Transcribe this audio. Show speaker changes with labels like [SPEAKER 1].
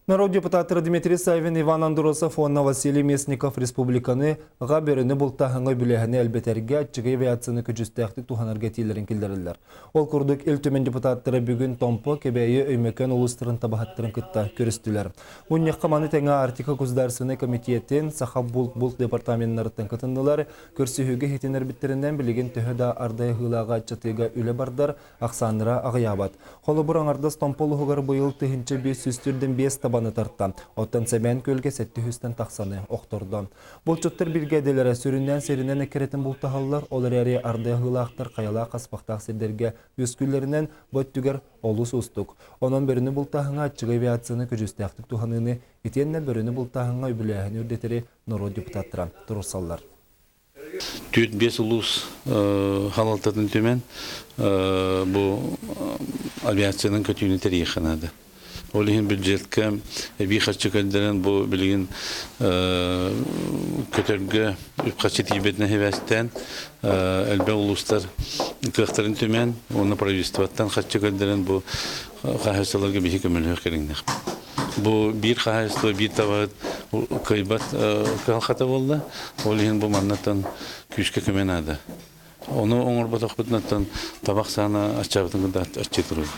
[SPEAKER 1] Народ депутаттара Дмитрий Савин, Иван Андросов уонна Василий Местников республиканы ҕа бөрөнү бултааһыҥҥа үбүлээһини элбэтэргэ аччыгый авиацияны көдьүүстээхтик туһанарга этиилэрин киллэрэллэр. Ол курдук Ил Түмэн депутаттара бүгүн Томпо, Кэбээйи, Өймөкөөн улуустарын табаһыттарын кытта көрүстүлэр. Мунньахха маны тэҥэ Арктика Государственнай комитетин, Саха булт-булт департаменнарыттан кытыннылар. Көрсүһүүгэ иһитиннэрбиттэринэн билигин төһө да ардай аһыылааҕы аччатыыга үлэ бардар, ахсааннара аҕыйаабат. Холобур, аҥардас Томпо улууһугар быйыл 1545 табаны тарта, оттон Сэбээн Күөлгэ 700-тэн тахсаны охтордо. Булчуттар биригээдэлэрэ сүрүннээн сиринэн эккирэтин бултаһаллар, ол эрээри ардай аһыылаахтар хайалаах хаспахтаах сирдэргэ үөскүүллэринэн бу өттүгэр олус уустук. Онон бөрөнү бултааһыҥҥа аччыгый авиацияны көдьүүстээхтик туһаныыны итиэннэ бөрөнү бултааһыҥҥа үбүлээһини үрдэтэри норуот депутаттара туруорсаллар.
[SPEAKER 2] 4-5 улуус халалтатын түмэн бу авиациянан көтүүнү тэрийиэххэ наада. Ол иһин бюджетка эбии харчы көрдөрөн бу билигин көтөргө үп-харчы тиийбэтинэн сибээстээн элбэх улуустар кыахтарын түмэн уонна правительствоттан харчы көрдөрөн бу хаһаайыстыбаларга биһи көмөлөһүөх кэриҥнэхпит. Бу биир хаһаайыстыба биир табаһыт кыайбат кыһалҕата буолла. Ол иһин бу маннаттан күүскэ көмө наада. Ону оҥорботохпутунаттан табах саана аччаабытын кытта аччыы турар.